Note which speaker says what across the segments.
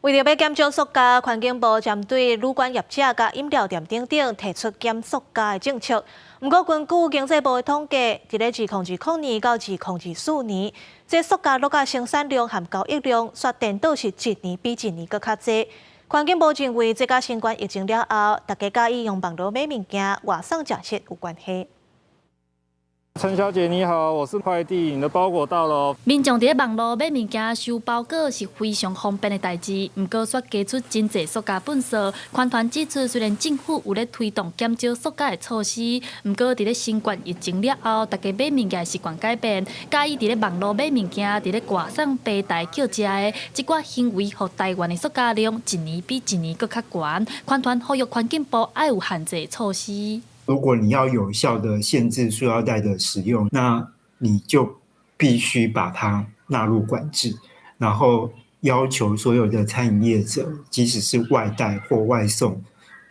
Speaker 1: 為著欲減少塑膠，環境部針對旅館業者佮飲料店等等提出減塑膠的政策。毋過根據經濟部的統計，佇咧2020年到2024年，這塑膠粿仔生產量和交易量，煞顛倒是一年比一年閣較濟。環境部認為，這佮新冠疫情了後，大家佮意用網路買物件、外送食食有關係。
Speaker 2: 陳小姐你好，我是快遞，你的包裹到了。
Speaker 3: 民眾佇咧網路買物件收包裹是非常方便的代誌，毋過卻加出真濟塑膠糞埽。環團指出，雖然政府有咧推動減少塑膠的措施，毋過佇咧新冠疫情了後，大家買物件的習慣改變，佮意佇咧網路買物件，佇咧外送平台叫食的，這寡行為，予台灣的塑膠量一年比一年閣較懸。環團呼籲環境部愛有限制措施。
Speaker 4: 如果你要有效的限制塑料袋的使用，那你就必須把它納入管制，然後要求所有的餐飲業者，即使是外帶或外送，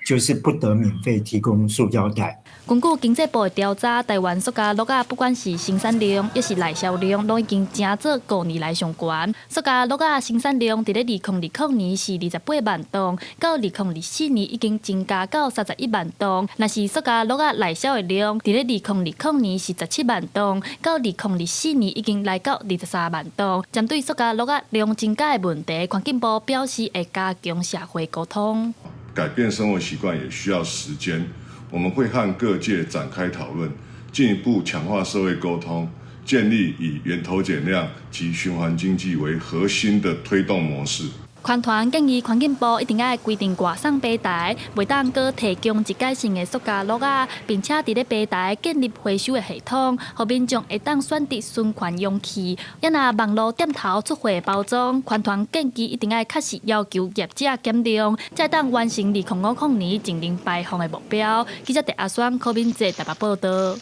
Speaker 4: 就是不得免費提供塑膠袋。
Speaker 3: 根據經濟部的調查，台灣塑膠粿仔不管是生產量，抑是內銷量，攏已經成做5年來上懸。塑膠粿仔生產量佇咧2020年是28萬噸，到2024年已經增加到31萬噸。若是塑膠粿仔內銷的量，佇咧2020年是17萬噸，到2024年已經來到23萬噸。針對塑膠粿仔量增加的問題，環境部表示會加強社會溝通。
Speaker 5: 改變生活習慣也需要時間。我們會和各界展開討論，進一步強化社會溝通，建立以源頭減量及循環經濟為核心的推動模式。
Speaker 3: 環團建議環境部一定愛規定外送平台，袂當閣提供一改性的塑膠粿仔，並且佇咧平台建立回收的系統，予民眾會當選擇循環容器。抑若網路店頭出貨包裝，環團建議一定愛確實要求業者減量，才會當完成2050年淨零排放的目標。記者鄭阿雙、柯敏哲台北報導。